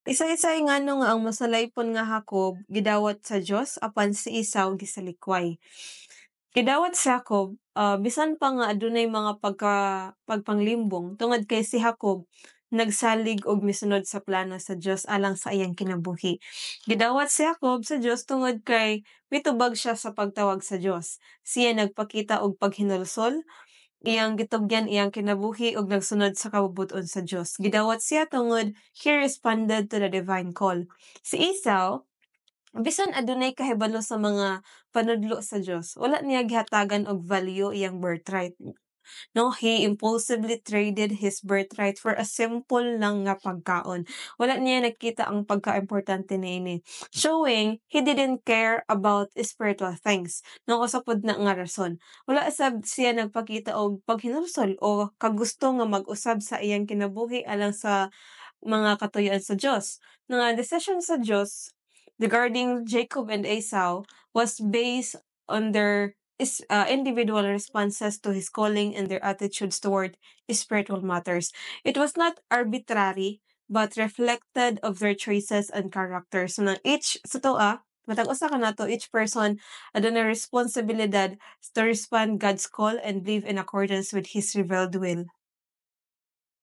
Isa-isay ngano nga ang masalaypon nga Jacob gidawat sa Dios apan si Esau gisalikway. Gidawat si Jacob bisan pa nga adunay mga pagpanglimbong tungod kay si Jacob nagsalig og misunod sa plano sa Dios alang sa iyang kinabuhi. Gidawat si Jacob sa Dios tungod kay mitubag siya sa pagtawag sa Dios. Siya nagpakita og paghinulsol, iyang gitugyan iyang kinabuhi ug nagsunod sa kabubut-on sa Dios. Gidawat siya tungod he responded to the divine call. Si Esau, bisan adunay kahibalo sa mga panudlo sa Dios, wala niya gihatagan og value iyang birthright. No, he impulsively traded his birthright for a simple lang nga pagkaon. Wala niya nakita ang pagka-importante niini, showing he didn't care about spiritual things. No, usa pod na nga rason. Wala sab siya nagpakita og paghinulsol o kagusto nga mag-usab sa iyang kinabuhi alang sa mga katuyoan sa Dios. Nga desisyon sa Dios regarding Jacob and Esau was based on their is individual responses to his calling and their attitudes toward spiritual matters. It was not arbitrary but reflected of their choices and character. So nang each sa to matag usa ka nato, each person adunay responsibilidad to respond God's call and live in accordance with His revealed will.